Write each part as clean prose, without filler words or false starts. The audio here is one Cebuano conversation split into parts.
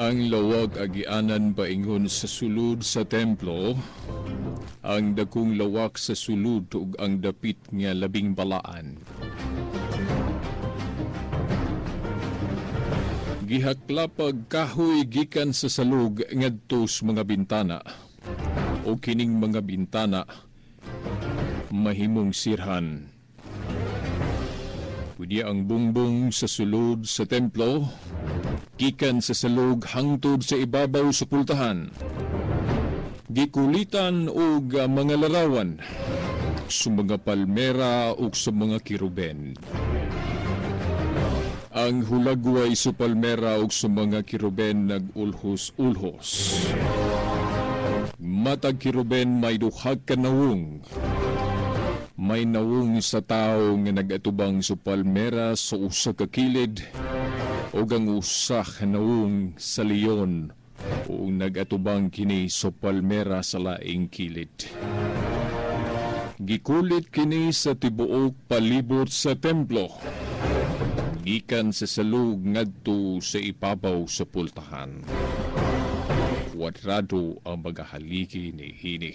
Ang lawag agianan paingon sa sulod sa templo, ang dakong lawak sa sulod ug ang dapit nga labing balaan. Gihaklapag kahoy gikan sa salog ngadto sa mga bintana, o kining mga bintana mahimong sirhan. Pwede ang bungbong sa sulod sa templo, gikan sa salog hangtod sa ibabaw sa pultahan. Gikulitan og mga larawan sa mga palmera ug sa mga kiruben. Ang hulagway sa palmera ug sa mga kiruben nag-ulhos-ulhos. Matag kiruben may duha ka nawong. May nawong sa tawo nga nag-atubang sa palmera sa usa ka kilid ug ang usa ka nawong sa leon ug nag-atubang kini sa palmera sa laing kilid. Gikulit kini sa tibuok palibot sa templo, gikan sa salog ngadto sa ipabaw sa pultahan. Kwadrado ang magahaligi ni hini.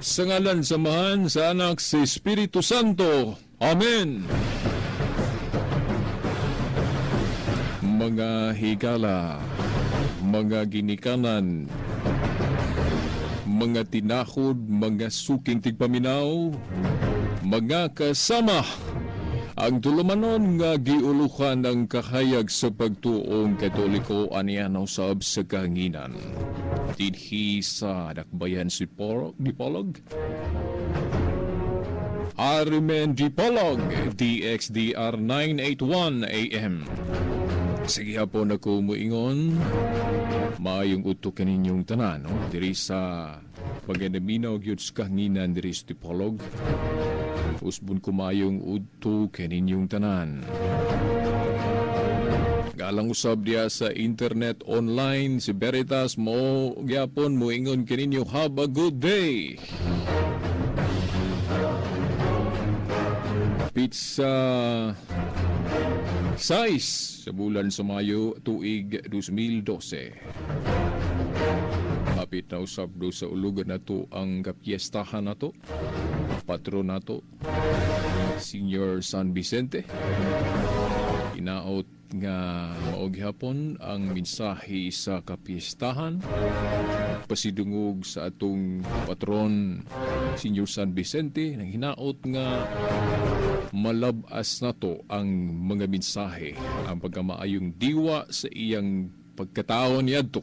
Sa ngalan sa Amahan, sa Anak, sa Espiritu Santo. Amen. Mga higala, mga ginikanan, mga tinahod, mga suking tigpaminaw, mga kasama, ang tulumanon nga giuluhan ang kahayag sa pagtuong Katoliko aniano sab sa kahanginan. Dinhi sa Dakbayan si Dipolog. Arimen Dipolog, DXDR 981 AM. Sige hapon ako muingon, maayong utok kaninyong tanan, no? Diri sa paganaminaw gyud sa kahanginan diri sa Dipolog. Usbon ko maayong udto kaninyong tanan. Galang usab diya sa internet online si Veritas mo gyapon moingon kaninyo have a good day. Pizza 6 sa bulan sa Mayo tuig 2012. Hapit na usab do sa ulugan nato ang kapiestahan nato, patron nato, Senior San Vicente. Inaot nga mao gihapon ang mensahe sa kapiestahan, pasidungog sa atong patron Senior San Vicente, nang hinaot nga malabas nato ang mga mensahe, ang pagkamaayong diwa sa iyang pagkatao niadto.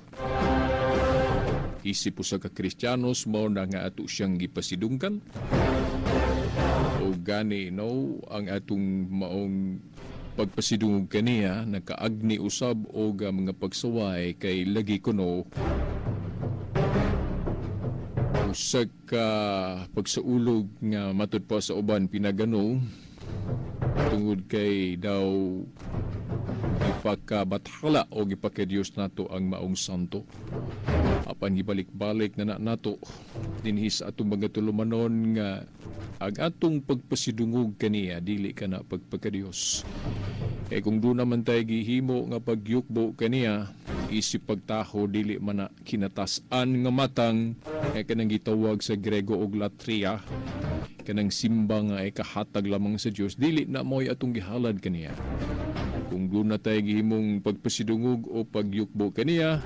Isip po sa kakristiyanos, mao na nga ato siyang gipasidungkan. O gani no, ang atong maong pagpasidungog kaniya, nakaagni usab og mga pagsaway kay lagi kuno usa ka pagsaulog nga matud pa sa uban pinagano tungod kay daw ipakabathala o gipakadiyos nato ang maong santo. Apan gibalik-balik na nato dinhi sa atong mga tulumanon nga ang atong pagpasidungog kaniya dili kana pagpakadiyos. Kay kung doon naman tayo gihimo nga pagyukbo kaniya, isip pagtaho dili man na kinatas-an nga matang kay kanang gitawag sa Grego og latria, kanang simba nga ikahatag lamang sa Dios, dili na mo'y atong gihalad kaniya. Kung doon na tayo gihimong pagpasidungog o pagyukbo kaniya,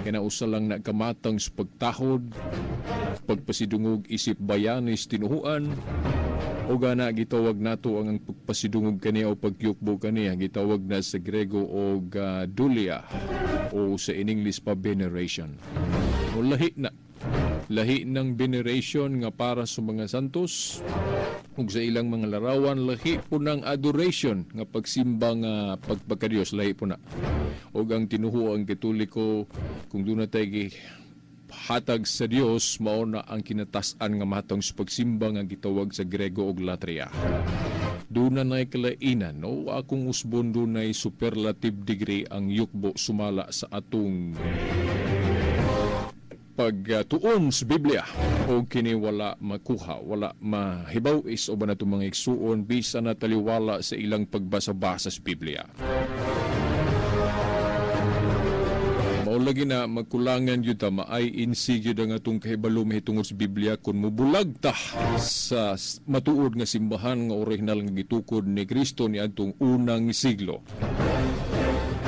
kinausa lang na kamatang sa pagtahod, pagpasidungog isip bayanis tinuhuan, o gana gitawag nato ang pagpasidungog kaniya o pagyukbo kaniya, gitawag na sa Grego og dulia o sa in English pa veneration. O lahi na. Lahi ng veneration nga para sa mga santos ug sa ilang mga larawan, lahi po ng adoration nga pagsimba nga pagpakadiyos, lahi po na. Ug ang tinuhuang Katoliko, kung doon na tayo hatag sa Dios, mao na ang kinatas-an nga matong sa pagsimba nga gitawag sa Grego og latria. Doon na na'y kalainan, no? Akong usbon doon na'y superlative degree ang yukbo sumala sa atong pagtuon sa Biblia o kini wala makuha, wala mahibaw is uban natong mga igsuon bisan na taliwala sa ilang pagbasa-basa sa Biblia. Mao lagi na magkulangan gyud ta, maay insi gyud ang atong kahibalo mahitungod sa Biblia kung mobulag ta sa matuod nga simbahan nga orihinal nga gitukod ni Kristo niadtong unang siglo.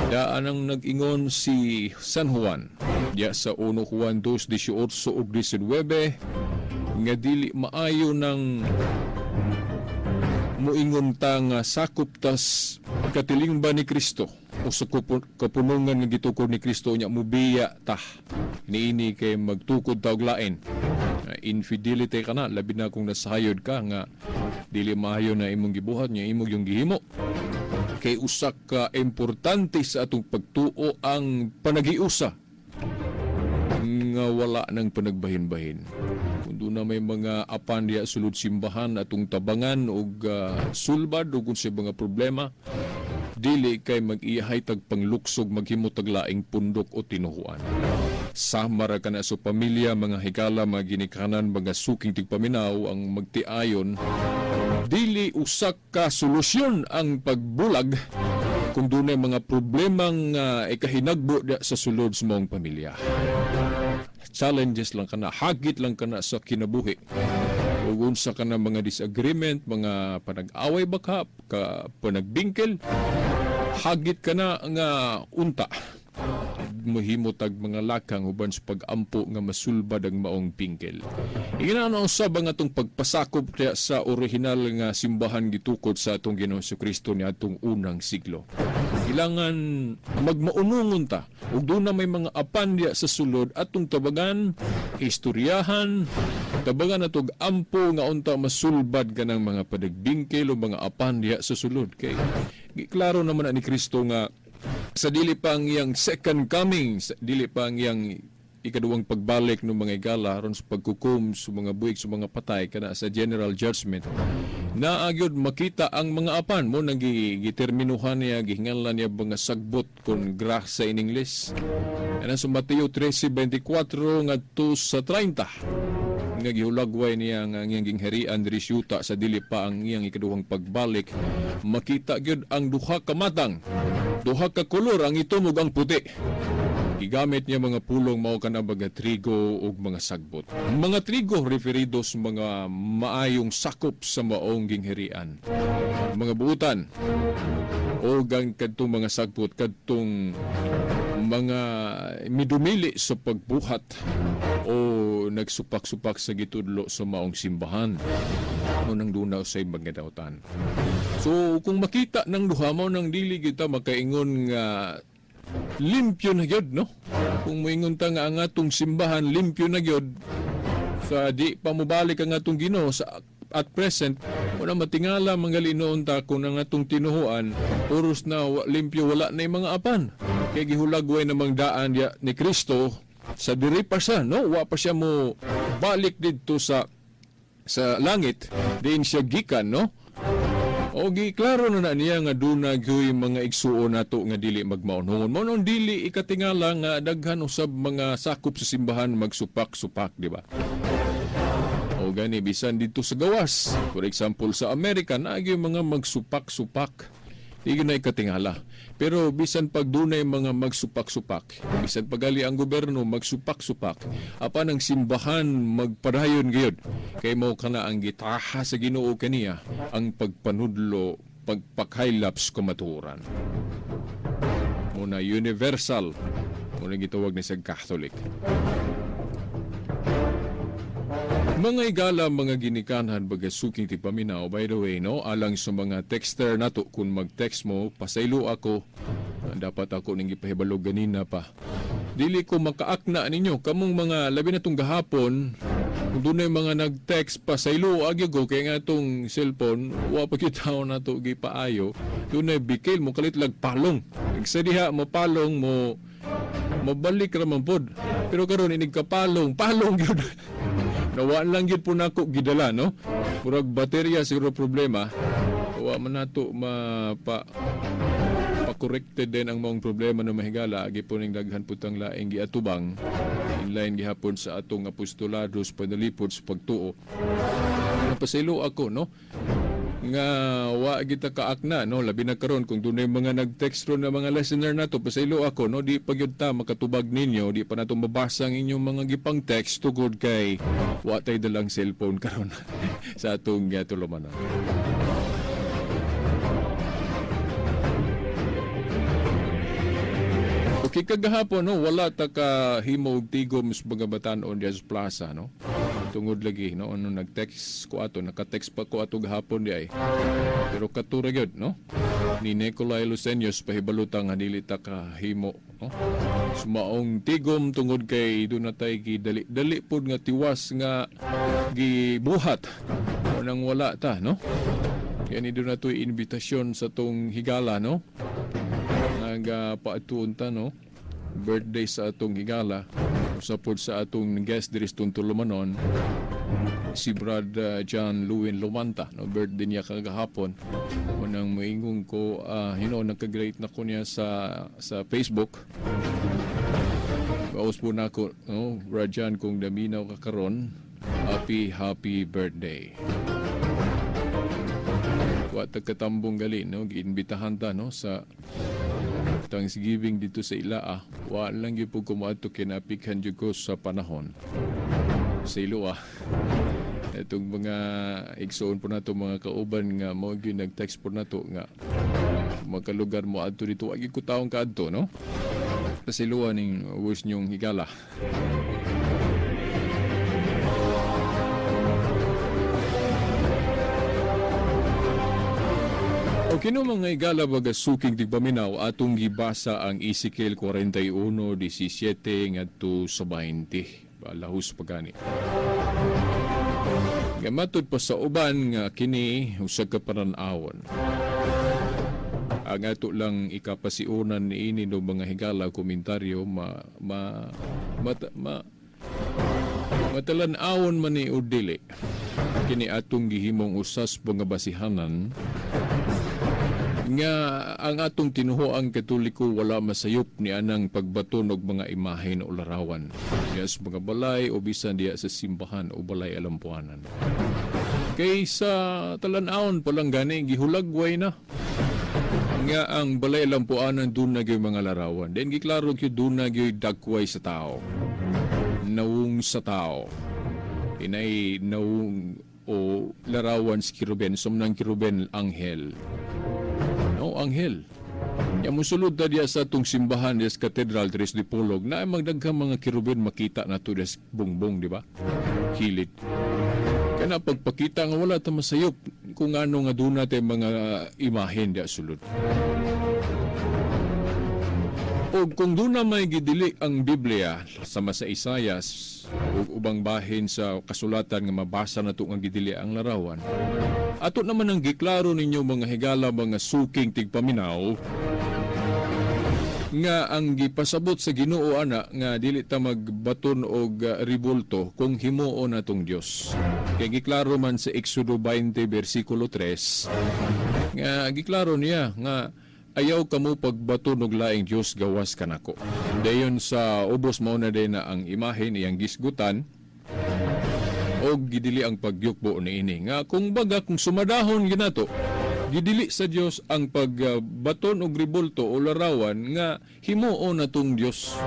Daan ang nag-ingon si San Juan diya sa 1 Juan 2:18 ug 19 nga dili maayo nang moingon ta nga sakop tas katilingban ni Kristo o sa kapunungan nga gitukod ni Kristo nya mobiya ta niini kay magtukod ta og lain. Infidelity ka na, labi na kung nasayod ka nga dili maayo na imong gibuhat nya imong yung gihimo. Kay usa ka importante sa atong pagtuo ang panagiusa nga wala ng panagbahin-bahin. Kung doon na may mga apan diya sulod simbahan atong tabangan og sulbad o kung sa mga problema, dili kay mag-iyahay tag pangluksog maghimo tag laing pundok o tinuhuan. Sama ra kana sa pamilya, mga higala, mga ginikanan, mga suking tigpaminaw ang magtiayon. Dili usa ka solusyon ang pagbulag kung dunay mga problemang ikahinagbo diya sa sulod sa mong pamilya. Challenges lang kana, hagit lang kana sa kinabuhi. Ug unsa kana mga disagreement, mga panag-away ba ka, ka panagbingkel, hagit kana nga unta. Mohimo tag mga lakang uban sa pag-ampo nga masulbad ang maong bingkel. Ingana usab ang atong pagpasakop diya sa orihinal nga simbahan gitukod sa atong Ginoong Kristo niadtong unang siglo. Kailangan magmaunungon ta ug doon na may mga apan diya sa sulod atong tabagan, istoryahan, tabagan atog ampo nga unta masulbad kanang mga panagbingkel o mga apan diya sa sulod. Kay klaro naman na ni Kristo nga sa dili pa ang iyang second coming, sa dili pa ang iyang ikaduwang pagbalik ng mga igala aron sa pagkukum sa mga buhig sa mga patay kana sa general judgment, naagyod makita ang mga apan mo nang giterminuhan niya, gihinganlan niya mga sagbot kon grasa in English. Ana sa Mateo 13:24 ngadto sa 30 nga gihulagway niya nga ang iyang gingharian diri syuta sa dili pa ang iyang ikaduhang pagbalik, makita gyud ang duha ka matang, duha ka kolor, ang itom ug ang puti. Gigamit niya mga pulong mao kana mga trigo ug mga sagbot. Mga trigo referido sa mga maayong sakop sa maong gingharian. Mga buutan o ang kadtong mga sagbot, kadtong mga midumili sa pagbuhat o nagsupak-supak sa gitudlo sa maong simbahan o nang dunaw sa mga dautan. So kung makita ng duha mo nang dili kita makaingon nga limpyo na gyud, no? Kung moingon ta nga ang atong simbahan limpyo na gyud sa di pa mobalik ang atong Ginoo sa at present, wala matingala manggali noon ta kung ang atong tinuhuan puros na limpyo, wala na yung mga apan. Kay gihulagway namang daan diya ni Kristo sa diri pa siya, no? Wa pa siya mo balik didto sa langit, diin siya gikan, no? O giklaro na na niya nga duna gyoy mga igsuon nato nga dili magmaunhungon. Mao nang dili ikatingala nga daghan usab mga sakop sa simbahan magsupak-supak, di ba? O gani bisan dito sa gawas, for example sa Amerika naa gyud mga magsupak-supak. Di gyud na ikatingala. Pero bisan pag dunay mga magsupak-supak, bisan pagali ang gobyerno magsupak-supak, apan ang simbahan magpadayon gyud. Kay mao kana ang gitaha sa Ginoo kaniya ang pagpanudlo, pagpakhaylap sa kamatuoran. Muna universal, muna gitawag ni sa Catholic. Mga igala, mga ginikanan, baga suking ti paminaw. By the way, no, alang sa mga texter nato, kung mag-text mo, pasaylo ako. Dapat ako ning gipahibalo ganina pa. Dili ko makaakna ninyo. Kamong mga, labi na tong gahapon, kung dunay mga nag-text, pasaylo agyo ko, kaya nga itong cellphone, wa pa kita nato gipaayo. Dunay bikil, mo kalit lag palong. Sa diha, mo palong, mo mabalik ra man pod. Pero karon inig kapalong, palong gyud. Nawa lang gyud po nako gidala, no? Murag baterya siguro problema. Wa man nato mapa pa-corrected din ang maong problema ng mahigala. Agi po ning daghan putang laing giatubang. Inline gihapon sa atong apostolado sa panalipod sa pagtuo. Napasaylo ako, no, nga wa kita kaakna, no, labi na karon kung dunay mga nag-text ron na mga listener nato. Pasaylo ako, no, di pa gyud ta makatubag ninyo, di pa nato mabasa ang inyong mga gipang text tungod kay wa tay dalang cellphone karon sa atong tulumanon. Okay, kagahapon, no, wala ta ka himo og tigom sa mga batan-on diya sa plaza, no. Tungod lagi, no, ano, nag-text ko ato, naka-text pa ko ato gahapon di ay. Pero katura gyud, no, ni Nicolay Luceños pahibalutang nga dili ta ka himo, no, sumaong tigom tungod kay doon na tay gidali-dali pod nga tiwas nga gibuhat o nang wala ta, no. Yan doon na to'y invitasyon sa tong higala, no, nagapaatuon ta, no, birthday sa atong higala, usapod sa atong guest diri sa tulumanon, si Brad John Lewin Lumanta, no, birthday niya kagahapon. Unang moingon ko, nagka-great na ko niya sa Facebook. Baos po na ako, no, Brad John, kung daminaw ka karon, happy happy birthday. Wa ta katambong gali, no, giimbitahan ta, no, sa Thanksgiving dito sa Ilaa. Wa lang gyud po kumaadto, kinapikhan jud ko sa panahon sa Iloa. Itong mga igsoon po nato, mga kauban nga mao gyud nag-text po nato nga makalugar mo adto dito, wa gyud ko taong kaadto, no, sa Iloa ning wish nyong higala. Okay, no, mga higala, baga suking tigpaminaw, atong gibasa ang Ezekiel 41:17 ngadto sa 20. Lahos pagani. Nga matud pa sa uban nga kini usa ka paran-awon. Ang ato lang ikapasiunan niini, no, mga higala, komentaryo ma ma mata, ma matalan-awon man ni o dili. Kini atong gihimong usas mga basihanan nga ang atong tinuhoang Katoliko wala masayop ni anang pagbaton og mga imahen o larawan diya sa mga balay o bisan diya sa simbahan o balay alampuanan. Kay sa talan-awon pa lang gani gihulagway na nga ang balay alampuanan dun na gyud mga larawan. Then giklaro gyud dun na gyud dagkway sa tao, nawong sa tao, inay nawong o larawan si Kiruben, sumnang Kiruben anghel. No, anghel. Ya musulod ta diya sa atong simbahan diya sa Katedral Tres de Polog, na magdaghang mga kiruben makita na to diya sa bungbong, di ba? Kilid. Kana pagpakita nga wala ta masayop kung ano nga doon natin mga imahen diya sulod. O kung doon na may gidili ang Biblia sama sa Isayas o ubang bahin sa kasulatan nga mabasa na ito nga gidili ang larawan, ato naman ang giklaro ninyo mga higala, mga suking tigpaminaw, nga ang gipasabot sa Ginoo ana nga dili ta magbaton og ribulto kung himuon natong Dios. Kay giklaro man sa Exodo 20 versikulo 3 nga giklaro niya nga ayaw kamo pagbaton og laing Dios gawas kanako. Dayon sa ubos mao na din na ang imahe niyang gisgutan og gidili ang pagyukbo niini. Nga kung baga kung sumadahon ginato, gidili sa Dios ang pagbaton og ribulto o larawan nga himuon natong Dios.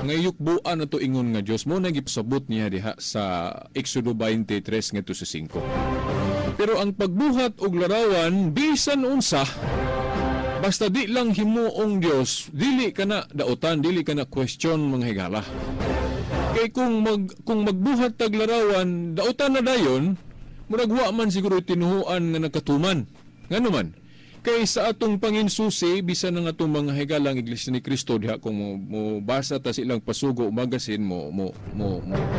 Nga yukbuan nato ingon nga Dios, mo na gipasabot niya diha sa Exodo 23 ngadto sa 5. Pero ang pagbuhat og larawan bisan unsa, basta di lang himuong Dios, dili ka na daotan, dili ka na question mga higala. Kay kung magbuhat tag larawan, daotan na dayon, murag wa man siguro tinuhuan nga nakatuman. Ngano man? Kay sa atong panginsusi, bisan ang atong mga higalang Iglesia ni Cristo diha kung mo basa ta silang Pasugo magazine, mo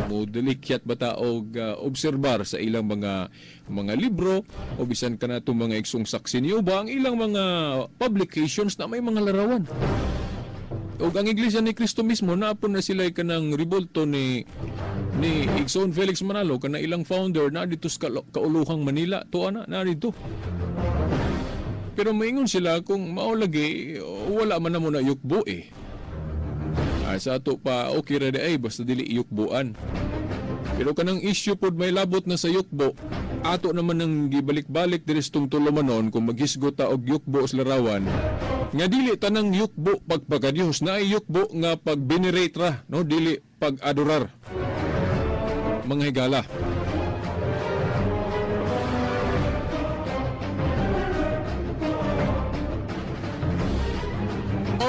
dilikyat ba ta og obserbar sa ilang mga libro o bisan kanatong mga igsong saksi niyo ba ang ilang mga publications na may mga larawan. Og ang Iglesia ni Cristo mismo naapon na sila kanang ribulto ni Igsoon Felix Manalo, kana ilang founder na dito sa Kauluhang Manila, to ana na dito. Pero maingon sila kung mao lagi wala man na mo na yukbo eh. Sa ato pa okay ra di ay basta dili yukbuan. Pero kanang issue pod may labot na sa yukbo, ato naman ang gibalik-balik diri sa tulumanon kung maghisgot ta og yukbo sa larawan. Nga dili tanang yukbo pagpakadiyos, naay yukbo nga pag-venerate ra, no, dili pag-adorar. Mga higala.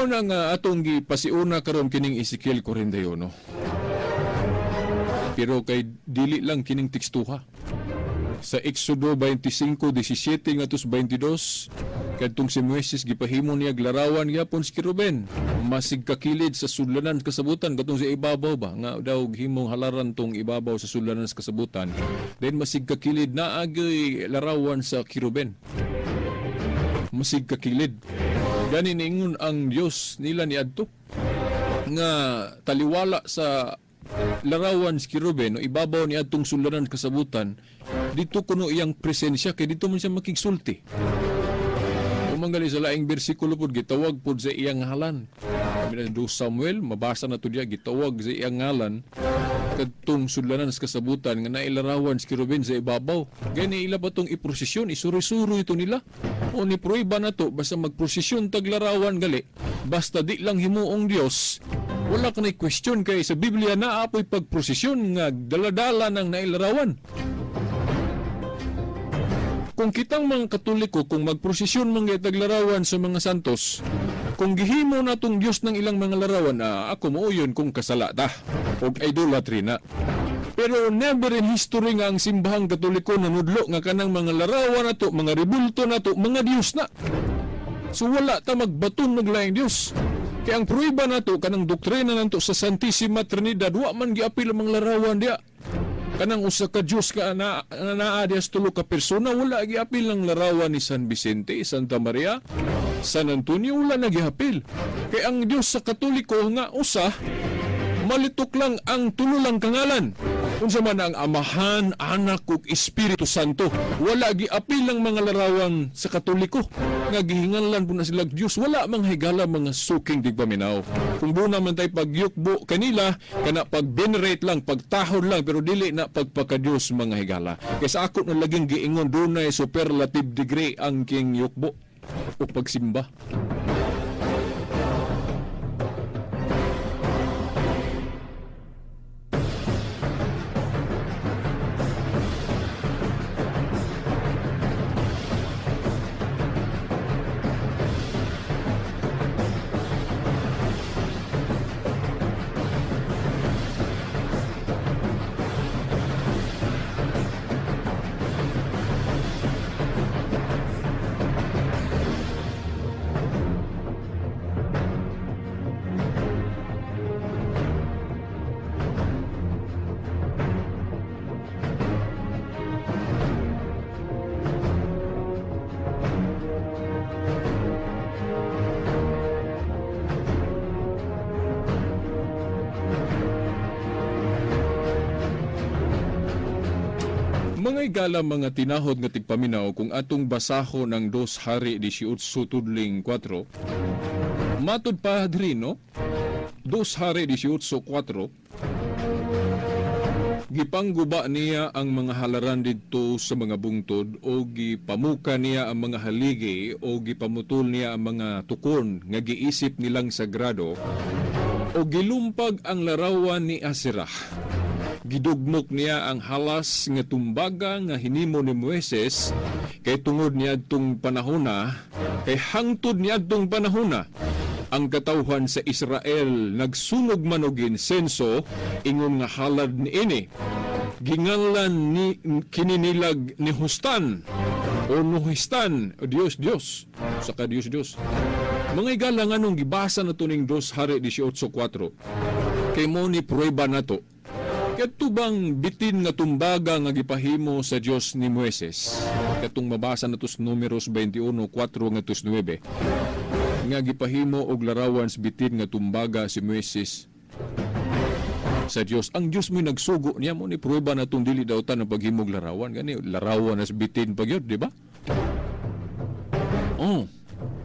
Una nga atong gipasiuna karon kining Ezekiel 41. Pero kay dili lang kining tekstuha. Sa Exodo 25:17 ngadto 22, kadtong si Moises gipahimo niya larawan gyapon si Keruben. Masig kakilid sa sudlanan kasabutan katong sa ibabaw ba nga daw himong halaran tong ibabaw sa sudlanan sa kasabutan. Then masig kakilid naagay larawan sa Keruben. Masig kakilid. Gani niingon ang Dios nila niadto nga taliwala sa larawan si Keruben o ibabaw ni adtong sulanan kasabutan, dito kuno iyang presensya kay dito man siya makigsulti. Umanggali sa laing bersikulo pod gitawag pod sa iyang ngalan. Kami na 2 Samuel mabasa na to diya gitawag sa iyang ngalan kadtong sudlanan sa kasabutan nga nailarawan si Keruben sa ibabaw. Gani ila pa tong iprosesyon, isuri-suri ito nila. O ni pruiba na to basta magprosesyon taglarawan gali, basta di lang himuong Dios. Wala ka na question kay sa Biblia na apoy pagprosesyon nga daladala ng nailarawan. Kung kitang mga Katoliko, kung magprosesyon mga taglarawan sa mga santos, kung gihimo na tong Diyos ng ilang mga larawan, ako mo yun kung kasala ta, o idolatry na. Pero never in history nga ang simbahang Katoliko nanudlo nga kanang mga larawan na to, mga rebulto na to, mga Diyos na. So wala ta magbaton naglaing Diyos. Kaya ang pruiba na to, kanang doktrina nanto sa Santissima Trinidad, wa man giapil ang mga larawan diya. Kanang usa ka Dios ka na naa diya sa tulo ka persona, wala giapil ang larawan ni San Vicente, Santa Maria, San Antonio, wala na giapil. Kaya ang Dios sa Katoliko nga usa, malitok lang ang tulo lang kangalan. Unsa man ang Amahan, Anak ug Espiritu Santo, wala giapil ang mga larawan sa Katoliko nga gihinganlan po na sila Dios. Wala mga higala mga suking digpaminaw. Kung doon naman tayo pagyukbo kanila, kana pag-venerate lang, pagtahod lang, pero dili na pagpakadiyos mga higala. Kaysa ako na laging giingon, dunay superlative degree ang king yukbo o pagsimba. Mga igala mga tinahod nga tigpaminaw kung atong basaho ng 2 Hari 18 tudling 4, matud pa diri no? 2 Hari 18:4, gipangguba niya ang mga halaran didto sa mga bungtod o gipamuka niya ang mga haligi o gipamutol niya ang mga tukon nga giisip nilang sagrado o gilumpag ang larawan ni Asirah. Gidugmok niya ang halas nga tumbaga nga hinimo ni Moises kay tungod niadtong panahona, kay hangtod niadtong panahona ang katawhan sa Israel nagsunog man og insenso ingon nga halad niini. Ginganlan ni kininilag ni Hustan o Nuhistan, o Dios Dios, saka Dios Dios. Mga igala nganong gibasa na to ning 2 Hari 18:4 kay mo ni prueba nato. Kadto bang bitin nga tumbaga nga gipahimo sa Dios ni Moises? Katong mabasa nato sa Numeros 21:4 ngadto 9. Nga gipahimo og larawan sa bitin nga tumbaga si Moises sa Dios. Ang Dios mo'y nagsugo niya mo ni prueba natong dili daw tan ang paghimog larawan. Gani larawan as bitin pa gyud, di ba? Oh,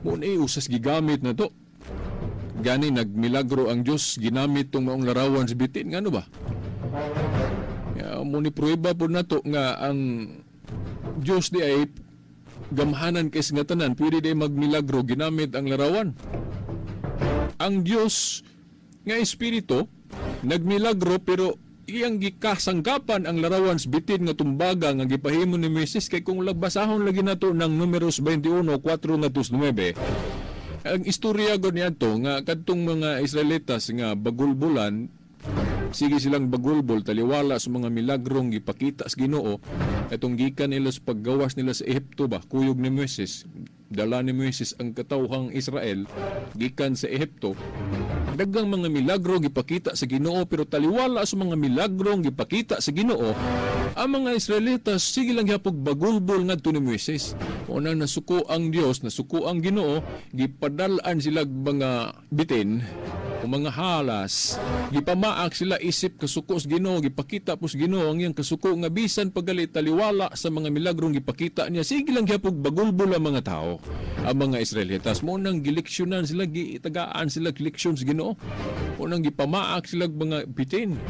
mo ni usas gigamit na to. Gani nagmilagro ang Dios ginamit tong maong larawan sa bitin, ngano ba? Ya, mo ni pruweba po nato nga ang Dios di ay gamhanan kay nga tanan, pwede di magmilagro ginamit ang larawan. Ang Dios nga espiritu nagmilagro pero iyang gikasangkapan ang larawan sa bitin nga tumbaga nga gipahimo ni Moises, kay kung lagbasahon lagi nato ng Numeros 21:4-9, ang istorya gud niadto nga kadtong mga Israelitas nga bagulbulan, sige silang bagulbol taliwala sa mga milagrong gipakita sa Ginoo atong gikan nila sa paggawas nila sa Ehipto ba, kuyog ni Moises, dala ni Moises ang katawhang Israel gikan sa Ehipto. Daghang mga milagro gipakita sa Ginoo, pero taliwala sa mga milagrong gipakita sa Ginoo, ang mga Israelitas sige lang gyapog bagulbol ngadto ni Moises. Una nasuko ang Dios, nasuko ang Ginoo, gipadal-an sila mga bitin o mga halas, gipamaak sila isip kasuko sa Ginoo, gipakita po sa Ginoo ang iyang kasuko nga bisan pagali taliwala sa mga milagrong gipakita niya, sige lang gyapog bagulbol ang mga tao, ang mga Israelitas. Mo nang gileksyonan sila, gitagaan sila leksyon sa Ginoo. Mo nang gipamaak sila mga bitin.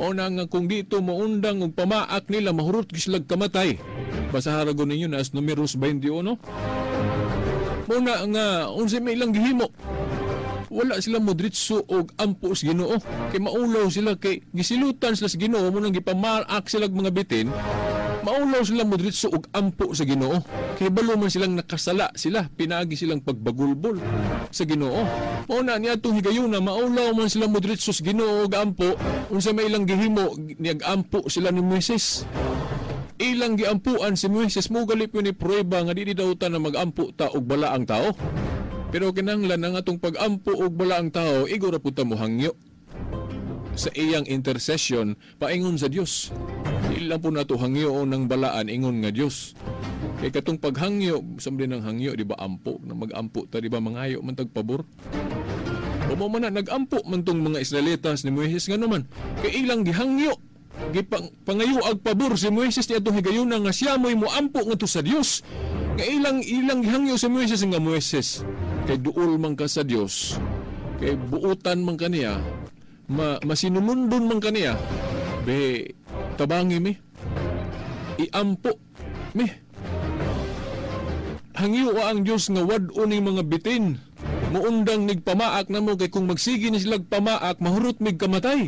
Mao na nga kung dito maundang og pamaak nila, mahurot gyud sila kamatay. Basahan ra ninyo na as Numeros 21. Mao na nga unsay may ilang gihimo, wala sila modritso og ampo sa Ginoo kay maulaw sila, kay gisilutan sila sa Ginoo, mo nang gipamaak sila mga bitin. Maulaw sila modritso og ampo sa Ginoo kay balo man silang nakasala sila, pinaagi silang pagbagulbol sa Ginoo. Mao na niadtong higayuna maulaw man sila modritso sa Ginoo og ampo, unsa may ilang gihimo, niag-ampo sila ni Moises. Ilang giampuan si Moises. Mo gali ni prueba nga dili daw ta na magampo ta og balaang tao. Pero kinahanglan ang atong pag-ampo og balaang tao, igo ra pud ta mohangyo sa iyang intercession paingon sa Dios. Dili lang po nato hangyoon ng balaan ingon nga Dios. Kay katong paghangyo, sa ng hangyo, di ba ampo, na mag-ampo ta, di ba mangayo man tag pabor. O mo man na nag-ampo man tong mga Israelitas ni Moises, ngano man kay ilang gihangyo, gipangayo ag pabor si Moises niadtong higayuna nga siya mo'y moampo ngadto sa Dios. Nga ilang gihangyo si Moises nga Moises kay duol man ka sa Dios, kay buutan man kaniya, masinunundon man kaniya, be tabangi mi, iampo mi. Hangyo ang Dios nga wad-on ning mga bitin, muundang nigpamaak namo, kay kung magsige ni silag pamaak, mahurot mig kamatay.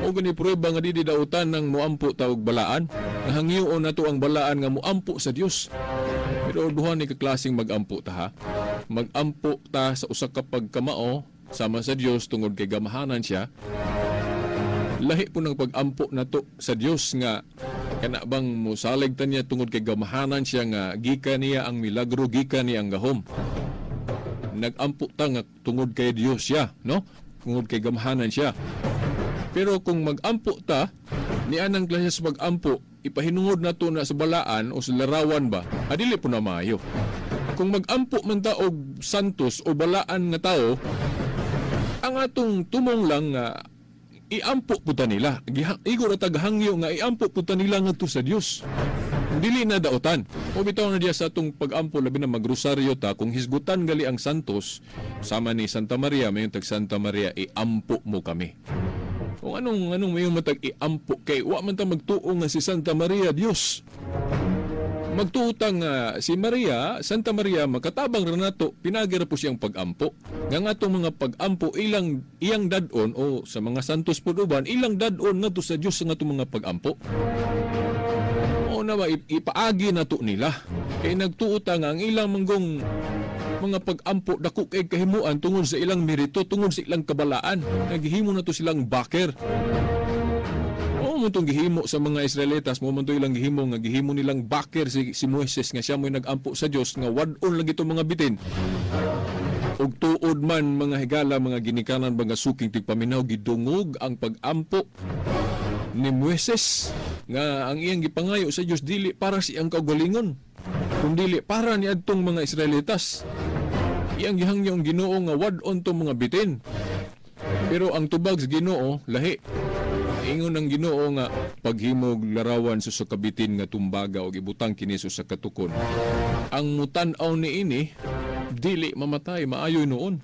O gani prueba nga dili dautan ng moampo ta og balaan, nga hangyoon nato ang balaan nga moampo sa Dios. Pero duha ni kaklaseng magampo ta, ha. Magampo ta sa usa ka pagkamao sama sa Dios tungod kay gamahanan siya. Lahi po ng pagampo nato sa Dios nga kana bang mosalig ta niya tungod kay gamahanan siya nga gikan niya ang milagro, gikan niya ang gahom. Nagampo ta nga tungod kay Dios siya, no? Tungod kay gamahanan siya. Pero kung magampo ta, nianang klase sa pagampo, ipahinungod nato na sa balaan o sa larawan ba, adili po na maayo. Kung magampo man ta og santos o balaan nga tao, ang atong tumong lang nga iampo po ta nila. Igo ra taghangyo nga iampo po ta nila ngadto sa Dios. Dili na daotan. O bitaw na diya sa atong pagampo, labi na magrosaryo ta, kung hisgutan gali ang santos, sama ni Santa Maria, mayon tag Santa Maria, iampo mo kami. Kung anong mayon matag iampo kay wa man ta magtuo nga si Santa Maria Dios. Magtuo ta nga si Maria, Santa Maria makatabang ra nato, pinagi ra po siyang pagampo. Nga nga atong mga pagampo ilang iyang dad-on o sa mga santos pud uban ilang dad-on ngadto sa Dios sa atong mga pagampo. O na ba ipaagi nato nila. Kay nagtuo ta nga ang ilang manggong mga pag-ampo dako kay kahimuan tungod sa ilang merito, tungod sa ilang kabalaan. Naghihimo na to silang backer. Oo mo itong gihimo sa mga Israelitas, mo man to ilang gihimo nga gihimo nilang backer si Moises nga siya mo'y nag-ampo sa Dios nga wad-on lagi itong mga bitin. Og tuod man mga higala, mga ginikanan, mga suking tigpaminaw, gidungog ang pag-ampo ni Moises nga ang iyang gipangayo sa Dios dili para sa iyang kaugalingon, kundili para niadtong mga Israelitas. Iyang gihangyo ang Ginoo nga wad-on tong mga bitin. Pero ang tubag sa Ginoo lahi. Ingon ang Ginoo nga paghimog larawan sa kabitin nga tumbaga og ibutang kini sa katukon. Ang mutan-aw niini dili mamatay, maayoy noon.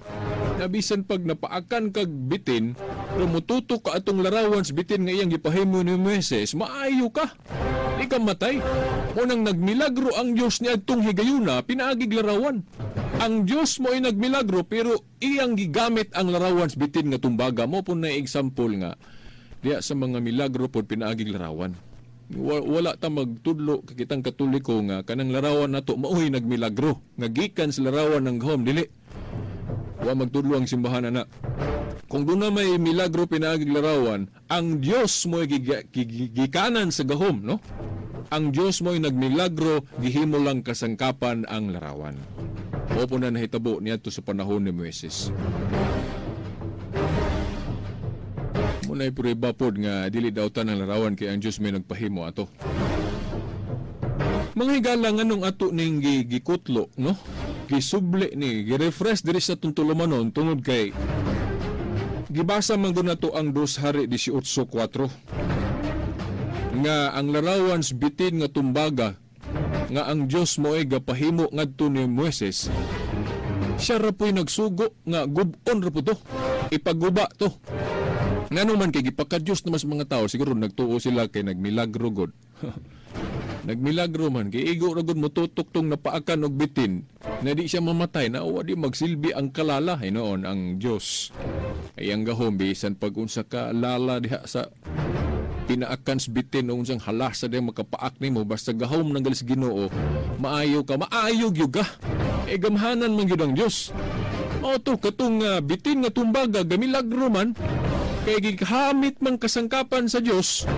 Nabisan pag napaakan kag bitin, pero mututok ka atong larawan sa bitin nga iyang gipahimo ni Moises, maayo ka. Di ka matay. Unang nagmilagro ang Dios ni adtong higayuna, pinaagig larawan. Ang Dios mo ay nagmilagro pero iyang gigamit ang larawan sa bitin nga tumbaga mo po na example nga diya sa mga milagro pod pinaagig larawan. Wala ta magtudlo kitang Katoliko nga kanang larawan nato maoy nagmilagro nga gikan sa larawan ng gahom dili. Wa magtudlo ang simbahan ana. Kung doon na may milagro pinaagig larawan, ang Dios mo ay gikanan sa gahom, no? Ang Dios mo ay nagmilagro, gihimo lang kasangkapan ang larawan. Opo na nahitabo niadto sa panahon ni Moises. Muna'y prueba pod nga dili daw tan ang larawan kay ang Dios may nagpahimo ato. Mga higala nganong ato ning gikutlo, no? Gisubli ni, girefresh diri sa tulumanon tungod kay gibasa man gud nato ang 2 Hari 18:4 nga ang larawan sa bitin nga tumbaga nga ang Dios mo ay gapahimo ngadto ni Moises, siya ra po'y nagsugo nga gub-on ra po to, ipaguba to. Ngano man kay gipaka-Dios na mas mga tao, siguro nagtuo sila kay nagmilagro god. Nagmilagro man kay igo ra gud motutok tong napaakan og bitin na di siya mamatay, na wa di magsilbi ang kalala. Hinoon ang Dios ay ang gahom bisan pag unsa ka lala diha sa pinaakan sa bitin o unsang halasa diha makapaak nimo, basta gahom nang galis Ginoo, maayo ka, maayo gyud ka. E gamhanan man gyud ang Dios. Mao to katong bitin nga tumbaga gamilagro man kay gigamit man kasangkapan sa Dios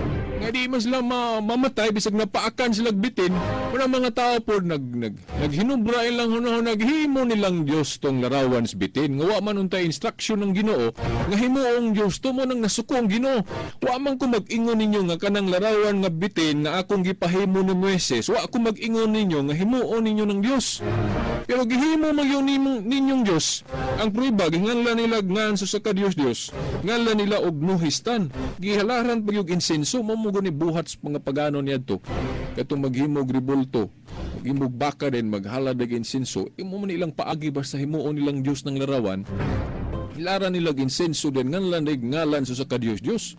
nga di man sila mamatay bisag napaakan sila bitin. Wala mga tao po naghinubra ilang hunahon, naghimo nilang Dios tong larawan sa bitin nga wa man untay instruction ng Ginoo nga himuong Dios to mo nang nasuko ang Ginoo. Wa man ko mag-ingon ninyo nga kanang larawan nga bitin nga akong gipahimo ni Moises, wa ko mag-ingon ninyo nga himuon ninyo ng Dios. Pero gihimo man gyud ninyong Dios. Ang prueba gihnganlan nila ngan sa ka Dios Dios, nganlan nila og nuhistan, gihalaran pa gyud insenso. Mo ni buhat sa mga pagano niadto katong maghimog ribulto, maghimog baka din, maghalad og insenso, imo man ilang paagi basta himuon nilang Dios ng larawan, hilaran nila og insenso din, nganlan dig ngalan sa ka Dios Dios.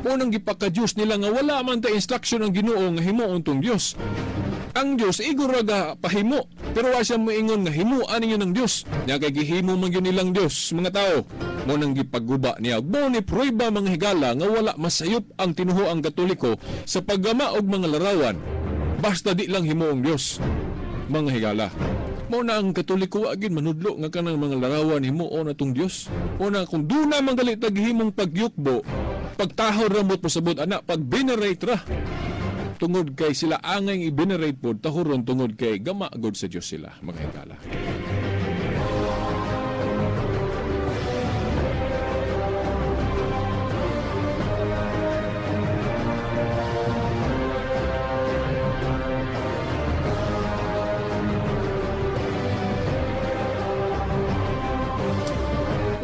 Mo nang gipaka-Dios nila nga wala man ta instruction ang Ginoo nga himuon tong Dios. Ang Dios igo ra ga pahimo, pero wa siya moingon nga himuan ninyo ng Dios. Nya kay gihimo man gyud nilang Dios mga tao. Mo nang gipaguba niya. Mo ni prueba mga higala nga wala masayop ang tinuhoang Katoliko sa paggama og mga larawan. Basta di lang himuong Dios mga higala. Mo na ang Katoliko wa gyud manudlo nga kanang mga larawan himuon atong Dios. Mo na kung duna man gali taghimong pagyukbo, pagtahod ra mo pasabot ana, pag-venerate ra. Tungod kay sila angay i-venerate pod tahuron tungod kay gama god sa Dios sila mga higala.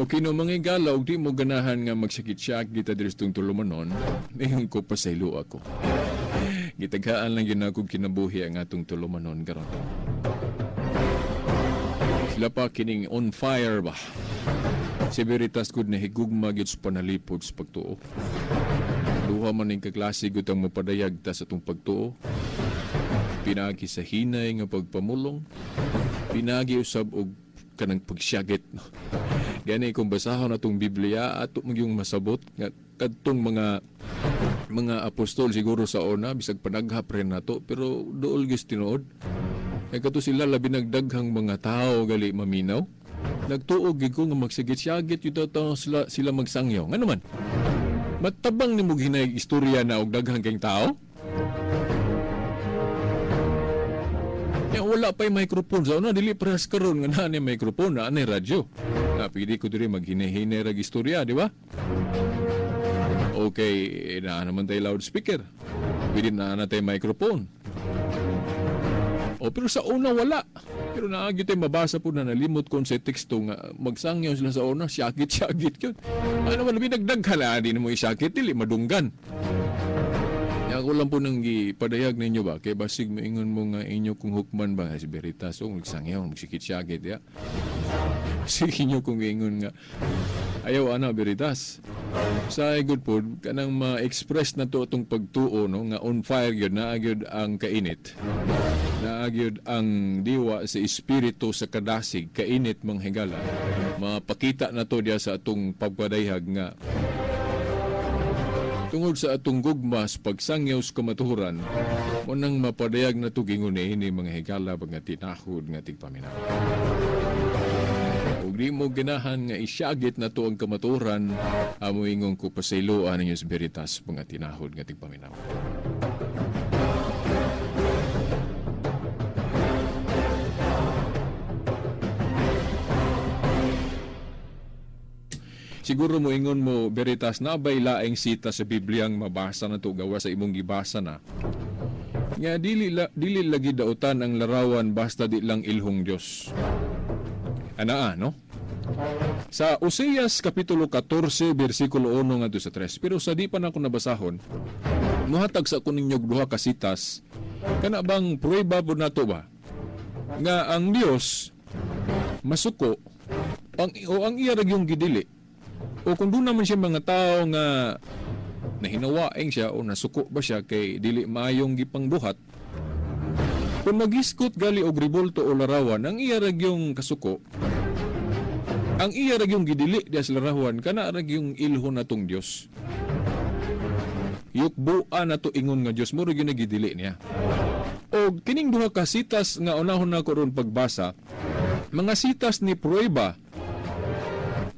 Okay no mga higala, og di mo ganahan nga magsakit-siya kita diri sa tulumanon, ingon ko pasaylo ako. Gitaghaan lang yun akong kinabuhi ang atong tulumanon karon. Sila pa kining on fire ba? Si Veritas gud na higugma gyud sa panalipod sa pagtuo. Duha man ning kaklase gud ang mapadayag ta sa atong pagtuo. Pinaagi sa hinay nga pagpamulong, pinaagi usab og kanang pagsyagit. Gani kung basahon atong Biblia ato magyung masabot nga kadtong mga apostol siguro sa una bisag panaghap rin nato pero dool gyud tinuod. Kay kadto sila labi nagdaghang mga tao gali maminaw. Nagtuo gyud ko nga magsigit-sigit gyud taw sila magsangyaw. Ngano man? Matabang nimo hinay istorya na og daghang kayong tao? Ya, wala pa'y microphone sa una, dili press karon nga naa ni microphone, naa ni radyo. Na pwede ko diri maghinay-hinay rag istorya, di ba? Okay, naa naman tayo loudspeaker. Pwede naa na tayo microphone. O, pero sa una wala. Pero naagi tayo mabasa po na nalimot kon sa teksto nga magsangyaw sila sa una, syakit-syakit yun. Ano man, labi nagdaghala, di na mo isyakit, dili madunggan. Ako lang po nang gipadayag ninyo ba, kay basig maingon mo nga inyo kung hukman ba, si Veritas, o magsangyaw, magsikit-syagit, ya. Sige inyo kung ingon nga, ayaw ana, Veritas. Sa good po, kanang ma-express na to itong pagtuo, no, nga on fire gyud, naa gyud ang kainit. Naa gyud ang diwa sa espiritu sa kadasig, kainit mga higala. Mapakita na to diya sa atong pagpadayag nga tungod sa atong gugma sa pagsangyaw sa kamatuoran, mo nang mapadayag na to gingon ini mga higala mga tinahod nga tigpaminaw. Ug di mo ganahan nga isyagit na to ang kamatuoran, amo ingon ko pasayloan ninyo sa Veritas mga tinahod nga tigpaminaw. Siguro mo ingon mo, Veritas, na ba'y laing sita sa Bibliang mabasa na to, gawa sa imong gibasa na? Nga dili lagi dautan ang larawan basta di lang ilhong Dios. Anaa, no? Sa Oseas Kapitulo 14, versikulo 1 ngadto sa 3. Pero sa di pa na ako nabasahon, muhatag sa ako ninyo duha ka sitas, kana bang pruweba po nato ba? Nga ang Dios masuko ang, o ang iya ra gyung gidili. O kung doon naman siya mga tao nga nahinawaing siya o nasuko ba siya kay dili maayong gipangbuhat, kung magiskot gali og ribulto o larawan, ang iya ra gyung kasuko, ang iya ra gyung gidili diya sa larawan, kana ra gyung ilho natong Dios. Yukbuan nato ingon nga Dios, muro gyud gidili niya. O kining duha ka sitas nga unahon nako ron pagbasa, mga sitas ni pruweba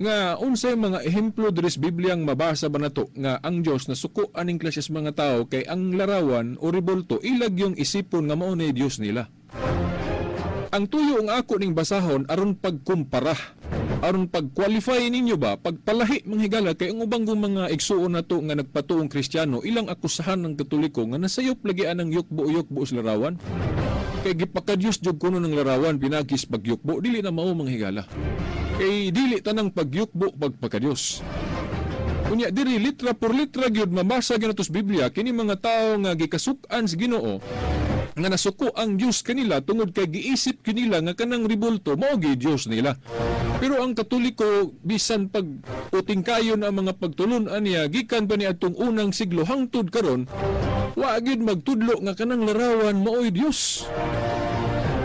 nga unsay mga ehemplo diri sa Bibliang mabasa ba nato nga ang Dios nasuko aning klases mga tao kay ang larawan o ribulto ilag yung isipon nga mao ni Dios nila. Ang tuyo ang ako ning basahon aron pagkumpara, aron pag-qualify ninyo ba, pagpalahi mga higala kay ang ubang mga igsuon nato nga nagpatuong Kristiyano ilang akusahan ng Katoliko nga nasayop lagi anang yukbo-yukbo sa larawan. Kay gipakadiyos jud kuno ng larawan pinagis pagyukbo, dili na mao mga higala. Kay dili tanang pagyukbo pagpakadiyos. Unya diri litra por litra gyud mabasa gyud nato sa Biblia kini mga tawo nga gikasuk-an sa Ginoo nga nasuko ang Dios kanila tungod kay giisip kanila nga kanang ribulto mao gyud Dios nila. Pero ang Katoliko bisan pag uting kayo na ang mga pagtulun-an niya gikan pa ni adtong unang siglo hangtod karon wa gyud magtudlo nga kanang larawan maoy Dios.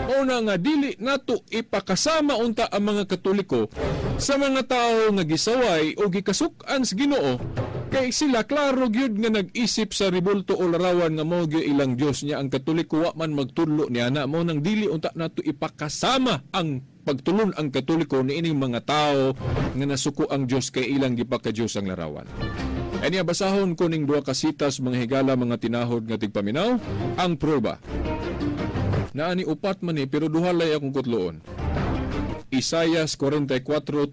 Una nga dili nato ipakasama unta ang mga Katoliko sa mga tao nga gisaway o gikasuk-an sa Ginoo kay sila klaro gyud nga nag-isip sa ribulto o larawan nga mao gyud ilang Dios niya. Ang Katoliko wa man magtudlo niya na mao nang dili unta nato ipakasama ang pagtulon ang Katoliko niining mga tao nga nasuko ang Dios kay ilang gipaka-Dios ang larawan. Anya basahon ko ning duha ka sitas mga higala mga tinahod nga tigpaminaw ang prueba. Naani upat man ni pero duha lay akong kutloon. Isayas 44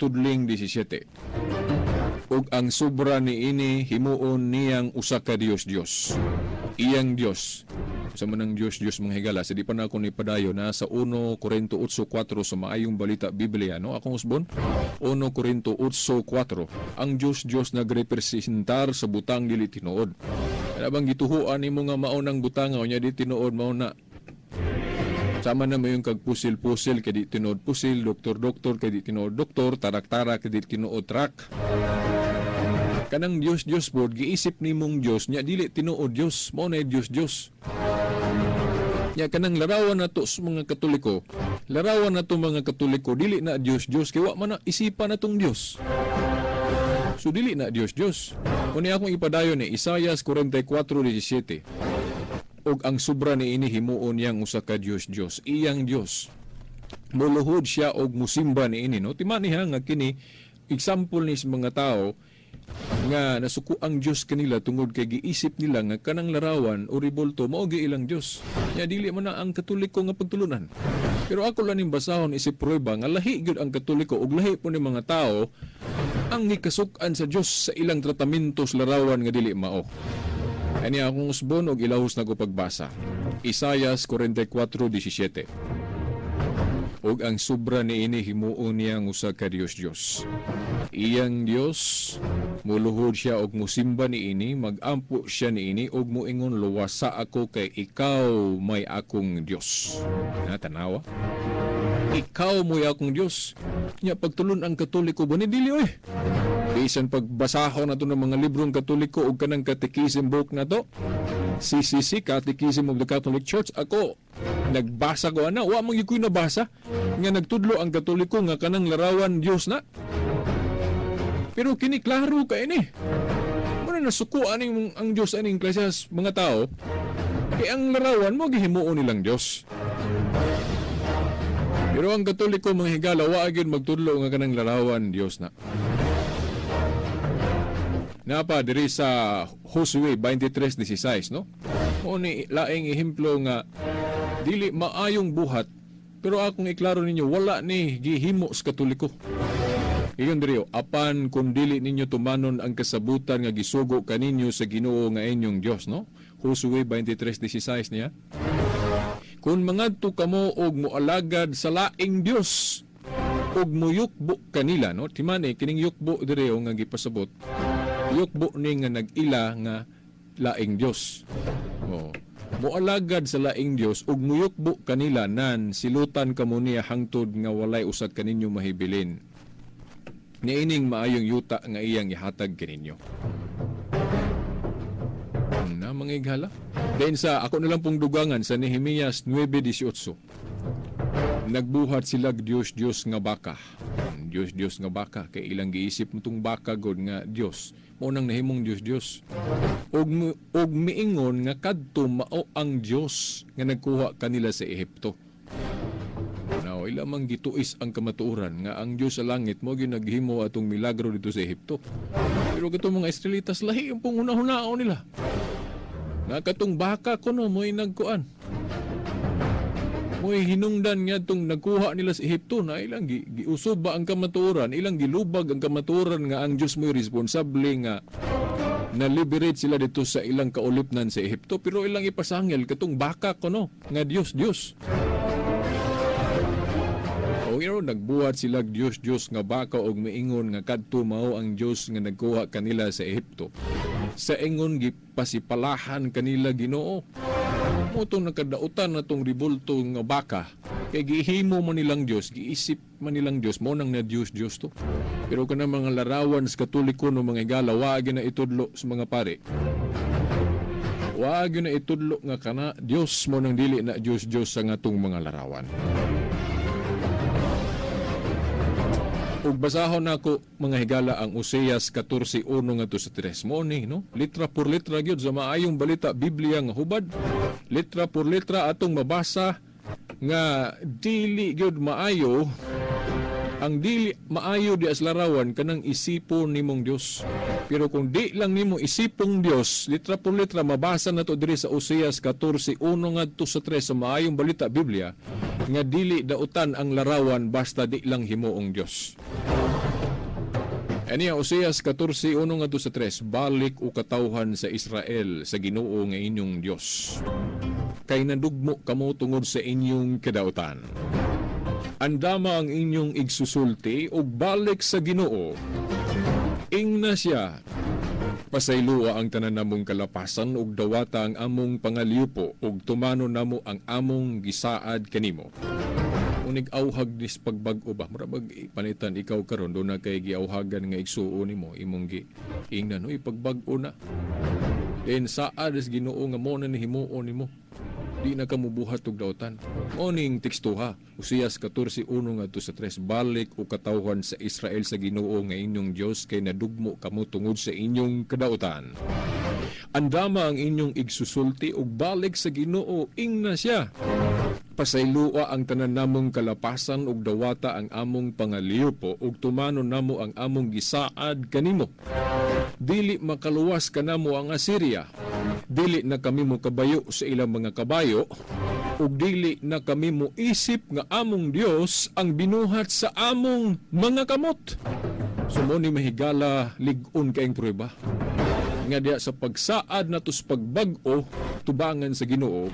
tudling 17. Ug ang sobra niini himuon niyang usa ka Dios Dios. Iyang Dios. Sa manang Dios Dios mga higala, sa di pa na ako ni padayon na sa 1 Korinto 8:4 sa maayong balita Biblia, no? Akong usbon 1 Korinto 8:4. Ang Dios Dios nagrepresentar sa butang dili tinuod. Kana bang gituhuan nimo nga mao nang butang unya di tinuod mao na. Sama na mo yung kag pusil-pusil kay di tinuod pusil, doktor-doktor kay di tinuod doktor, tarak-tarak kay di tinuod trak. Kanang Dios Dios pod giisip nimong Dios nya dili tinuod Dios, mao na Dios Dios. Nya kanang larawan nato sa mga Katoliko, larawan nato mga Katoliko dili na Dios Dios kay wa man na isipan natong Dios. So dili na Dios Dios. Unya akong ipadayon ni Isayas 44:17. Og ang sobra ni ini himuon niyang usa ka Dios Dios, iyang Dios. Moluhod siya og musimba ni ini, no? Tima niya nga kini example ni sa mga tao nga nasuko ang Dios kanila tungod kay giisip nila nga kanang larawan o ribulto mao gyud ilang Dios. Nya dili man na ang Katoliko nga pagtulunan. Pero ako lang ning basahon isip pruweba nga lahi gyud ang Katoliko ug lahi po ni mga tao ang gikasuk-an sa Dios sa ilang tratamento sa larawan nga dili mao. Ani akong usbon og ilahos na ko pagbasa. Isayas 44:17. Ug ang sobra niini himuon niyang usa ka Dios-Dios. Iyang Dios, muluhod siya og musimba niini, magampo siya niini og muingon, "Luwasa ako kay ikaw may akong Dios." Na tanawa. Ikaw mo'y akong Dios. Nya pagtulon ang Katoliko ba ni dili oy. Bisan pagbasahon nato ng mga librong Katoliko og kanang catechism book na to. CCC, Catechism of the Catholic Church, ako nagbasa ko ana, wa man gyud ko'y nabasa nga nagtudlo ang Katoliko nga kanang larawan Dios na. Pero kini klaro kay ni. Muna nasuko aning ang Dios aning klase mga tao kay ang larawan mo gihimuon nilang Dios. Pero ang Katoliko, mga higala, wa gyud magtudlo nga kanang larawan Dios na. Napa diri sa Josue 23:16, no? Mao ni laing ehemplo nga dili maayong buhat, pero akong iklaro ninyo, wala ni gihimo sa Katoliko. Ingon diri, apan kung dili ninyo tumanon ang kasabutan nga gisugo kaninyo sa Ginoo nga inyong Dios, no? Josue 23:16 niya. Kung mangadto kamo og moalagad sa laing Dios og muyukbo kanila, no? Timani kining yukbo diri nga gipasabot. Yukbo ni nga nag-ila nga laing Dios. Oh. Moalagad sa laing Dios ug muyukbo kanila, nan silutan kamo niya hangtod nga walay usa kaninyo mahibilin niining maayong yuta nga iyang ihatag kaninyo. Na mga higala. Then sa ako na lang pong dugangan sa Nehemias 9:18. Nagbuhat sila Dios Dios nga baka. Dios Dios nga baka kay ilang giisip mo tong baka god nga Dios. Mao nang nahimong Dios Dios. Og miingon nga kadto mao ang Dios nga nagkuha kanila sa Ehipto. Now, ila mang gituis ang kamatuoran nga ang Dios sa langit mo gyud naghimo atong milagro dito sa Ehipto. Pero katong mga Israelitas, lahi ang pong hunahunao nila. Nga katong baka kuno mo'y nagkuan. Mo'y hinungdan nga itong nagkuha nila sa Ehipto na ilang giusob ba ang kamatuoran, ilang gilubag ang kamatuoran nga ang Diyos mo'y responsable nga na-liberate sila dito sa ilang kaulipnan sa Ehipto, pero ilang ipasangil katong baka kuno nga Dios Dios. O nagbuhat sila Dios Dios nga baka og miingon nga kadto mao ang Dios nga nagkuha kanila sa Ehipto. Sa ingon gipasipalahan kanila Ginoo. Mo tong nakadautan na tong ribulto nga baka kay gihimo man nilang Dios, giisip man nilang Dios, mo nang na Dios Dios to. Pero kana mga larawan sa Katoliko, no, mga higala, wa gyud na itudlo sa mga pare. Wa gyud na itudlo nga kana Dios, mo nang dili na Dios Dios sa ngatong mga larawan. Ug basahon nako, mga higala, ang Oseas 14:1 ngadto sa 3. Mo ni, no? Litra por litra gyud sa Maayong Balita Biblia nga hubad. Litra por litra atong mabasa nga dili gyud maayo. Ang dili maayo di as larawan kanang isipon nimong Dios. Pero kung di lang nimo isipong Dios, litra por litra mabasa nato diri sa Oseas 14:1 ngadto sa 3 sa Maayong Balita Biblia nga dili dautan ang larawan basta di lang himuong Dios. Aniya Oseas 14:1 ngadto sa 3, balik o katawhan sa Israel sa Ginoo nga inyong Dios. Kay nadugmo kamo tungod sa inyong kadautan. Andama ang inyong igsusulti ug balik sa Ginoo. Ingna siya, pasayloa ang tanan namong kalapasan ug dawata ang among pangaliupo ug tumano namo ang among gisaad kanimo. Unig auhag nis pagbag-o ba? Mura bag panitan ikaw karon do na kay giauhagan nga igsuo nimo imong gi ingnan, uy, pagbag-o na. Then saad is Ginoo nga mo na nihimuon nimo. Di na ka mubuhat og dautan. Mao ning tekstuha, Oseas 14:1 ngadto sa 3, balik o katawhan sa Israel sa Ginoo nga inyong Dios kay nadugmo kamo tungod sa inyong kadautan. Andama ang inyong igsusulti ug balik sa Ginoo, ingna siya, pasayloa ang tanan namong kalapasan ug dawata ang among pangaliupo ug tumano namo ang among gisaad kanimo. Dili makaluwas kanamo ang Assyria. Dili na kami mo kabayo sa ilang mga kabayo ug dili na kami mo isip nga among Dios ang binuhat sa among mga kamot. So mo ni mahigala, lig-on kaayong prueba nga diya sa pagsaad nato sa pagbag-o tubangan sa Ginoo,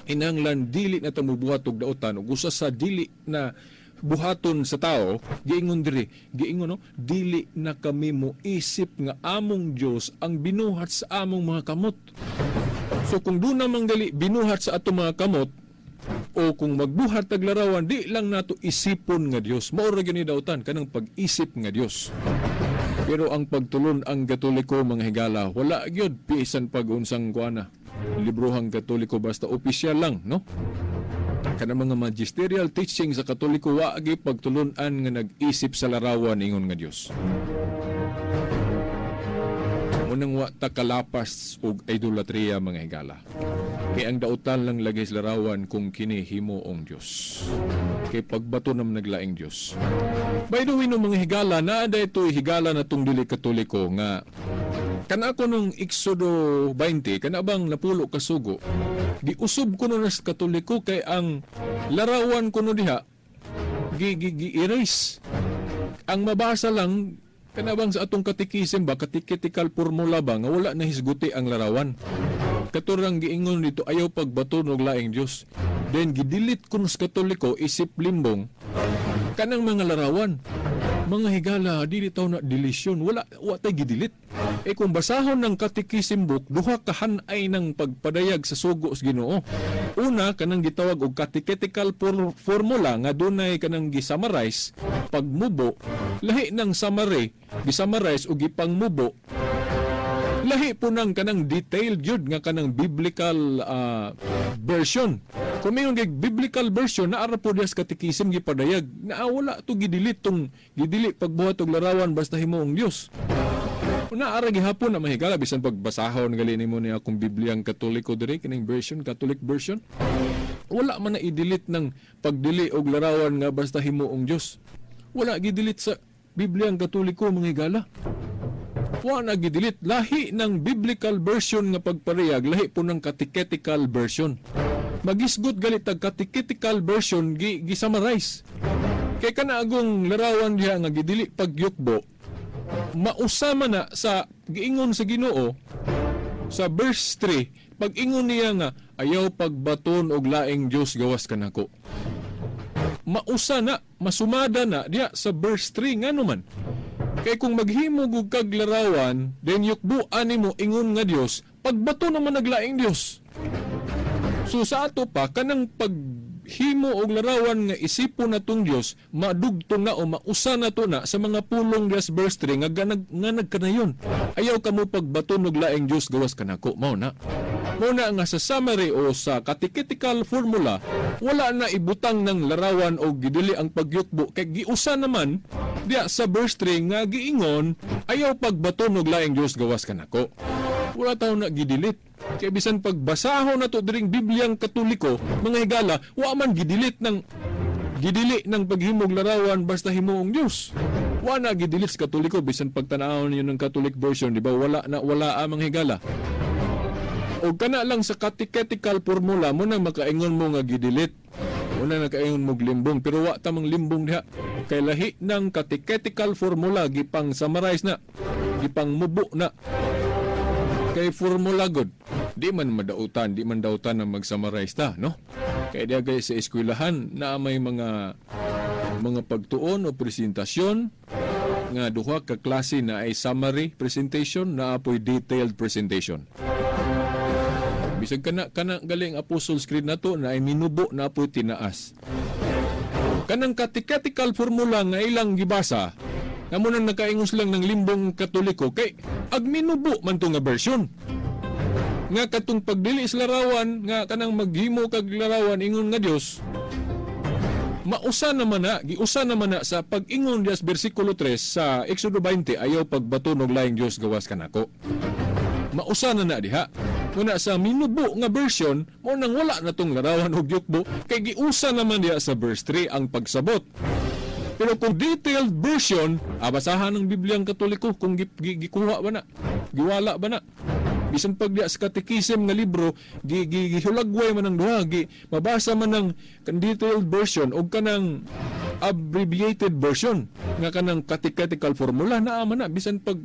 Inanglan dili na ta mobuhat og dautan, ug usa sa dili na buhaton sa tao, giingon diri, giingon, no, dili na kami mo isip nga among Dios ang binuhat sa among mga kamot. So kung doon naman gali binuhat sa atong mga kamot o kung magbuhat tag larawan, di lang nato isipon nga Dios. Mao ra gyud ni dautan kanang pag-isip nga Dios. Pero ang pagtulon ang Katoliko, mga higala, wala gyud, bisan pag unsang kuana. Librohang Katoliko, basta opisyal lang, no? Kanang mga magisterial teaching sa Katoliko, wa gyud pagtulon-an nga nag-isip sa larawan ingon nga Dios. Unang wa ta kalapas og idolatria, mga higala. Kay ang dautan lang lagi sa larawan kung kini himuong Dios. Kay pagbato naman naglaing Dios. By the way, no, mga higala, naa ito'y higala na tong dili Katoliko nga kana ko nung Exodo 20, kana bang napulo ka sugo, giusob ko na sa Katoliko kay ang larawan ko no diha gi, gi, gi erase. Ang mabasa lang kana bang sa atong katekisim ba, catechetical formula ba, nga wala na hisguti ang larawan. Katurang giingon dito, ayaw pagbato og laing Dios. Then gidelete ko sa Katoliko isip limbong kanang mga larawan. Mga higala, dili taw na deletion, wala wa tay gidelete. Eh kung basahon ng catechism book, duha ka han-ay ng pagpadayag sa sugo sa Ginoo. Una, kanang gitawag og catechetical formula nga dunay kanang gisummarize pagmubo, lahi ng summary, gisummarize og gipangmubo. Lahi po ng kanang detailed yun nga kanang biblical version. Kung may yung biblical version, naara po diya sa catechism gipadayag, na wala to gidelete tong gidili pagbuhat og larawan basta himuong Dios. Naara gihapon na, mahigala, bisan pagbasahon gali nimo ni akong Bibliang Katoliko diri, kining version, Catholic version. Wala man na i-delete ng pagdili og larawan nga basta himuong Dios. Wala gidelete sa Bibliang Katoliko, mga higala. Wa na gidelete. Lahi ng biblical version nga pagpariyag, lahi po ng catechetical version. Magisgot galit tag catechetical version, gi gisummarize. Kay kana agong larawan diha nga gidili pagyukbo, mausama na sa giingon sa Ginoo sa verse 3, pag-ingon niya nga ayaw pagbaton og laing Dios gawas kanako. Mausa na, masumada na diya sa verse 3. Ngano man? Kay kung maghimo gud kag larawan, then yukbuan nimo ingon nga Dios, pagbato naman naglaing Dios. So sa ato pa kanang paghimo og larawan nga isipon natong Dios, madugtong na o mausa na to na sa mga pulong diya sa verse 3 nga nga nagkanayon. Ayaw kamo pagbaton og laing Dios gawas kanako, mao na. Mao na nga sa summary o sa catechetical formula, wala na ibutang ng larawan o gidili ang pagyukbo kay giusa naman diya sa verse 3 nga giingon ayaw pagbaton og laing Dios gawas kanako. Wala taw na gidelete. Kaya bisan pagbasahon na to diring Bibliang Katoliko, mga higala, wa man gidelete ng gidili ng paghimog larawan basta himuong Dios. Wa na gidelete sa Katoliko, bisan pagtanawon ninyo ng Catholic version, di ba? Wala na, wala ang mga higala. O kana lang sa catechetical formula mo nang makaingon mo nga gidelete. Una nakaingon mo limbong, pero wa tamang limbong diha. Kay lahi ng catechetical formula, gipang summarize na, gipang mubo na. Kay formula god, di man madautan, di man dautan na mag-summarize ta, no? Kay diha kay sa eskwelahan na may mga pagtuon o presentasyon nga duha ka klase na ay summary presentation na apoy detailed presentation. Bisag kana kana galing Apostles' Creed na to na ay minubo na apoy tinaas. Kanang catechetical formula nga ilang gibasa, nga mo nang nakaingos lang ng limbong Katoliko kay ag minubo man to nga version. Nga katong pagdili sa larawan nga kanang maghimo kag larawan ingon nga Dios, mausa naman na, giusa naman na sa pag-ingon diya sa bersikulo 3 sa Exodo 20, ayaw pagbaton og laing Dios gawas kanako. Mausa na na diha. Muna sa minubo nga version, mo nang wala na tong larawan og yukbo kay giusa naman diha sa verse 3 ang pagsabot. Pero kung detailed version, basahan ng Bibliang Katoliko kung gikuha ba na, giwala ba na. Bisan pag diha sa catechism nga libro, gihulagway man ang duha, mabasa man ang detailed version o kanang abbreviated version nga kanang catechetical formula, naa man na bisan pag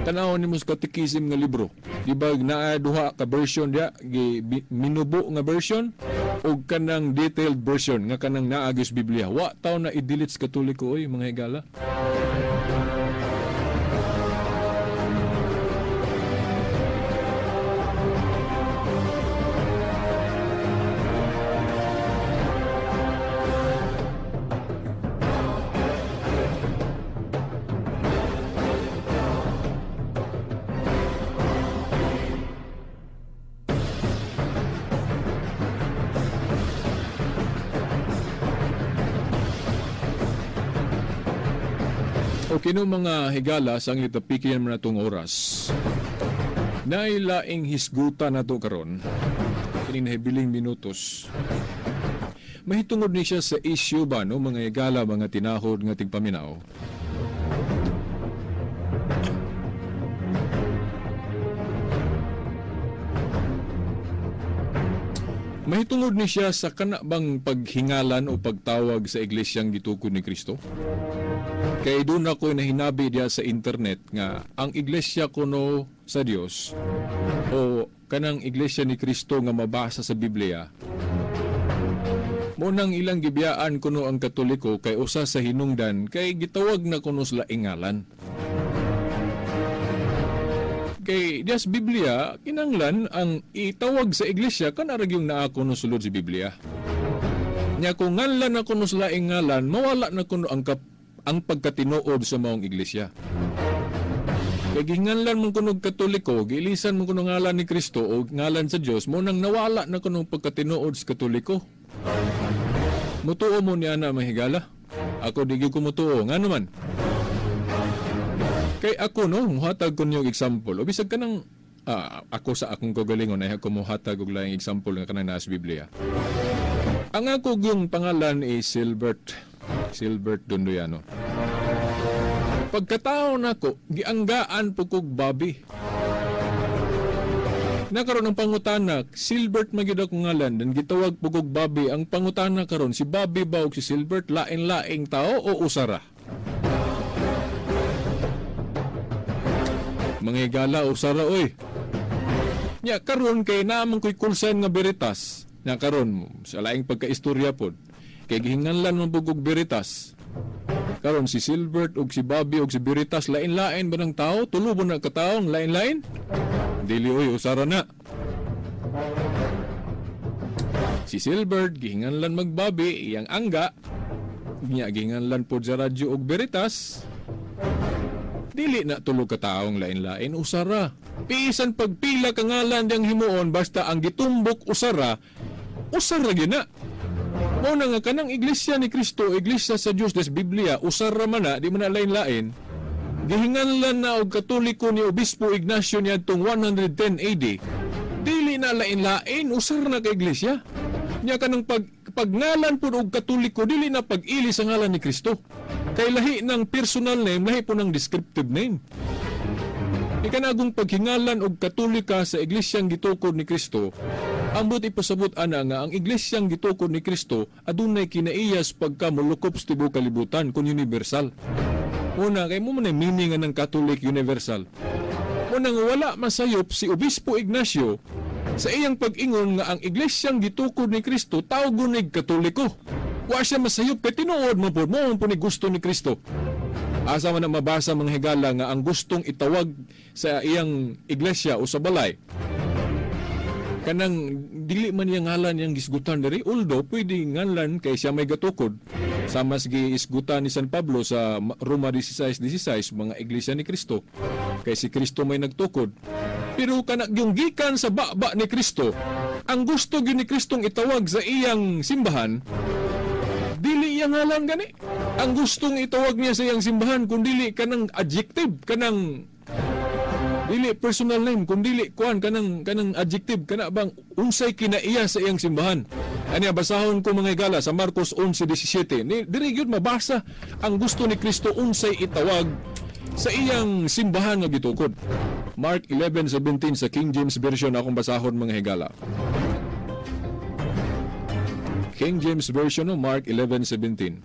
tan-awon nimo sa catechism nga libro. Di ba naa duha ka version diha, minubo nga version Og kanang detailed version nga kanang naagis Biblia. Wa taw na i-delete sa Katoliko oy, mga higala. Okay no, mga higala, sa ang litapikin man natong oras. Nailaing hisgutan nato karon kining nahibiling minutos. Mahitungod ni siya sa issue ba no, mga higala, mga tinahod nga tigpaminaw. Mahitungod ni siya sa kana bang paghingalan o pagtawag sa iglesyang gitukod ni Kristo? Kay doon ako nahinabi diya sa internet nga ang iglesia kuno sa Dios o kanang iglesia ni Kristo nga mabasa sa Biblia, mo nang ilang gibiyaan kuno ang Katoliko kay usa sa hinungdan kay gitawag na kuno sila ingalan. Kay diya sa Biblia kinanglan ang itawag sa iglesia kana ra gyud naa kuno sulod sa Biblia. Nya kung nganlan na kuno sila ingalan, mawala na kuno ang pagkatinuod sa maong iglesia. Kay gihinganlan man kuno og Katoliko, giilisan man kuno ngalan ni Kristo o ngalan sa Dios, mo nang nawala na kuno pagkatinuod sa Katoliko. Mutuo mo niya na, mga higala? Ako di gyud ko mutuo. Ngano man? Kay ako no, muhatag ko niyo example. O bisag kanang ako sa akong kagalingon ay ako muhatag og laing example nga kanang naa sa Biblia. Ang ako yung pangalan is Silbert. Silbert Dondoyano. Pagkatao nako, gianggaan po kog Bobby. Nakaroon ang pangutana, Silbert magyud akong ngalan, dan gitawag po kog Bobby. Ang pangutana karon, si Bobby ba og si Silbert lain-laing tao o usara? Mga higala, usara oy. Nya karon kay naamang ko'y call sign nga Veritas. Nya karon sa laing pagkaistorya pod. Kay gihinganlan man pud og Veritas. Karon si Silbert og si Bobby og si Veritas lain-lain ba ng tao? Tulo ba na kataong lain-lain? Dili oy, usara na. Si Silbert gihinganlan mag-Bobby iyang angga. Nya gihinganlan pod sa radyo og Veritas. Dili na tulo ka taong lain-lain, usara. Pisan pagpila ka ngalan diyang himuon basta ang gitumbok usara, usara gyud na. Mao na nga kanang iglesia ni Kristo, iglesia sa Dios des Biblia, usara man na, di man na lain-lain. Gihinganlan na og Katoliko ni Obispo Ignacio niadtong 110 AD. Dili na lain-lain, usara na ka iglesia. Nya kanang pagngalan pud og Katoliko, dili na pag-ili sa ngalan ni Kristo. Kay lahi ng personal name, lahi po ng descriptive name. Ikanagong paghingalan og Katolika sa iglesyang gitukod ni Kristo, ang buti pasabot ana nga ang iglesyang gitukod ni Kristo adunay kinaiyas pagka molukop sa tibuok kalibutan kun universal. Una kay mo man ay meaning nga ng Catholic universal. Una nga wala masayop si Obispo Ignacio sa iyang pag-ingon nga ang iglesyang gitukod ni Kristo tawgon nig Katoliko. Wa siya masayop kay tinuod man pud mo man pud ni gusto ni Kristo. Asa man na mabasa mga higala nga ang gustong itawag sa iyang iglesia o sa balay kanang dili man iyang ngalan iyang gisgutan diri, although pwede ngalan kay siya may gatukod. Sama sa giisgutan ni San Pablo sa Roma 16:16, mga iglesia ni Kristo, kay si Kristo may nagtukod. Pero kanak yung gikan sa baba ni Kristo, ang gusto gyud ni Kristong itawag sa iyang simbahan, dili iyang ngalan gani. Ang gustong itawag niya sa iyang simbahan kun dili kanang adjective, kanang dili personal name, kun dili kuan kanang adjective, kana bang unsay kinaiya sa iyang simbahan. Anya basahon ko mga higala sa Marcos 11:17. Ni diri gyud mabasa ang gusto ni Kristo unsay itawag sa iyang simbahan nga gitukod. Mark 11:17 sa King James Version akong basahon mga higala. King James Version no, Mark 11:17.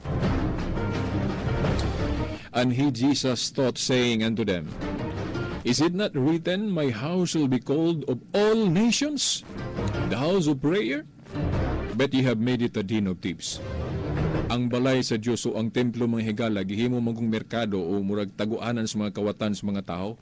And he, Jesus, taught, saying unto them, Is it not written, my house shall be called of all nations, the house of prayer? But you have made it a den of thieves. Ang balay sa Dios o ang templo, mga higala, gihimo magong merkado o murag taguanan sa mga kawatan sa mga tao.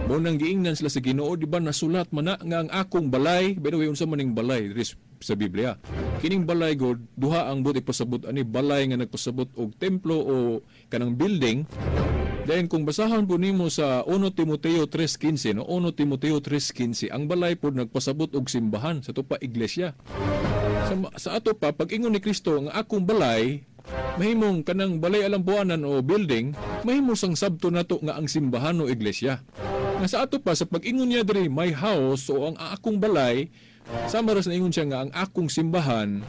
Mo nang giingnan sila sa Ginoo, di ba nasulat man na nga ang akong balay, by the way, unsa man ning balay diri sa Biblia? Kining balay god, duha ang buot ipasabot ani balay nga nagpasabot og templo o kanang building. Then kung basahon po nimo sa 1 Timoteo 3:15, no, 1 Timoteo 3:15, ang balay po nagpasabot og simbahan, sa ato pa iglesia. Sa ato pa pag-ingon ni Kristo nga akong balay, mahimong kanang balay alambuanan o building, mahimo sang sabto nato nga ang simbahan o iglesia. Nga sa ato pa sa pag-ingon niya diri, my house o ang akong balay, sama ras na ingon siya nga ang akong simbahan,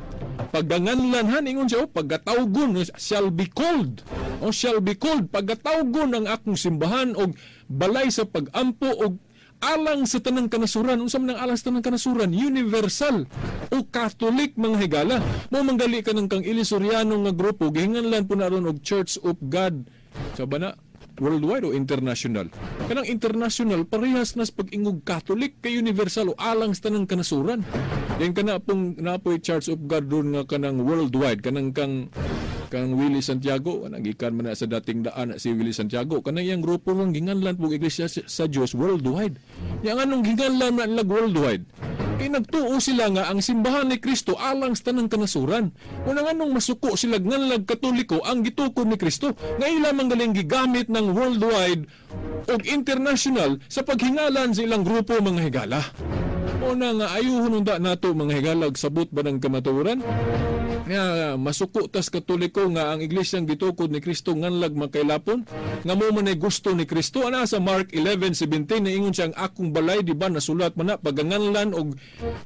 pagganganlan ingon siya, oh, paggatawgon, shall be called. O shall be called, paggatawgon ang akong simbahan og balay sa pagampo og alang sa tanang kanasuran. Unsa man ang alang sa tanang kanasuran? Universal o Catholic, mga higala. Mo manggali ka ng kang Eli Soriano nga grupo, gihinganlan po na ron og Church of God sa bana worldwide o international. Kanang international parehas nas pag-ingog Catholic kay universal o alang sa tanang kanasuran. Then kana pong napoy Church of God doon nga kanang worldwide, kanang kang Willie Santiago, kanang gikan man na sa dating daan si Willie Santiago, kanang iyang grupo ron ginganlan pong Iglesia sa Dios worldwide. Yang anong ginganlan man lag worldwide? Kay nagtuo sila nga ang simbahan ni Kristo alang sa tanang kanasuran. Unang anong masuko sila nganlag Katoliko ang gitukod ni Kristo, nga ila man galing gigamit ng worldwide og international sa paghingalan sa ilang grupo, mga higala. Una nga ayuhon unta nato, mga higala, sabot ba ng kamatuoran? Nga masuko tas Katoliko nga ang iglesyang gitukod ni Kristo nganlag makailapon, nga mo man ay gusto ni Kristo. Ana sa Mark 11:17 naingon siya ang akong balay, di ba nasulat man na paganganlan og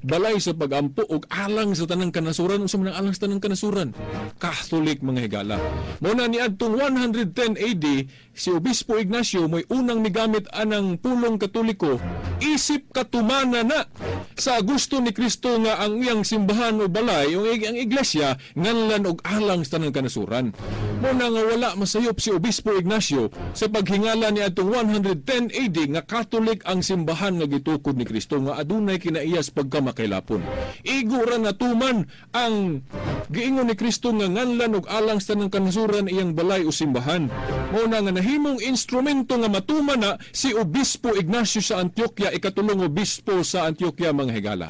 balay sa pagampo og alang sa tanang kanasuran. Unsa man ang alang sa tanang kanasuran? Catholic, mga higala. Mo na niadtong 110 AD si Obispo Ignacio mo'y unang migamit anang pulong Katoliko isip katumana na sa gusto ni Kristo nga ang iyang simbahan o balay o ang iglesia nganlan og alang sa tanang kanasuran. Muna nga wala masayop si Obispo Ignacio sa paghingala ni atong 110 AD nga Catholic ang simbahan nga gitukod ni Kristo nga adunay kinaiyas pagkamakailapon. Igo ra natuman ang giingon ni Kristo nga nganlan og alang sa tanang kanasuran iyang balay o simbahan. Muna nga nahimong instrumento nga matuman na si Obispo Ignacio sa Antioquia, ikatulong obispo sa Antioquia, mga higala.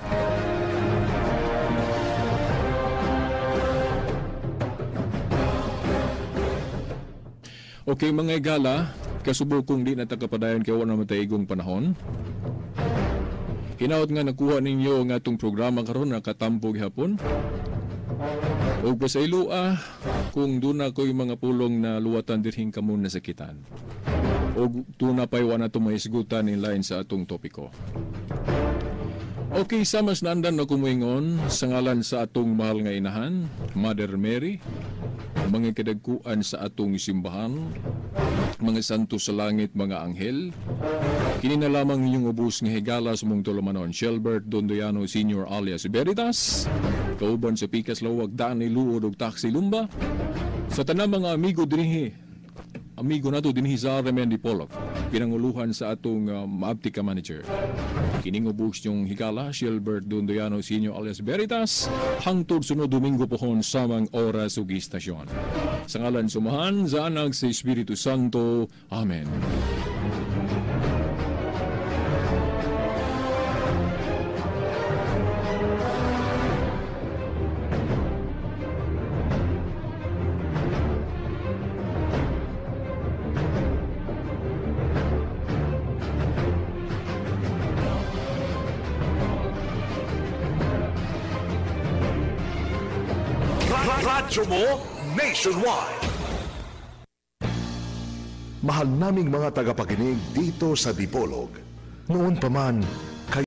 Okay, mga higala, kasubokong di natakapadayon kay wala naman tayo panahon. Hinaot nga nakuha ninyo ang atong programa karon nakatampo gihapon. Og pasayloa kung duna ko'y mga pulong na luwatan dirhing kamo nasakitan. Og tuna pa'y wala na mahisgutan in line sa atong topiko. Okay, sa mas naandan na kumuingon sa ngalan sa atong mahal nga inahan, Mother Mary, mga kadagkuan sa atong simbahan, mga santo sa langit, mga anghel, kini na lamang inyong ubos nga higala sa mong tulumanon, Shelbert Dondoyano Sr. alias Veritas, kauban sa Pikas Lawag, Dani Luod ug Taxi Lumba, sa tanang mga amigo dinhi, amigo nato dinhi sa RMN Dipolog, pinanguluhan sa atong maabtika manager. Kining ubos niyong higala, Shelbert Dondoyano Sr. alias Veritas, hangtod sunod Domingo pohon samang oras ug istasyon. Sa ngalan sumahan, sa Anak, sa Espiritu Santo. Amen. Radyo mo nationwide. Mahal naming mga tagapakinig dito sa Dipolog. Noon pa man,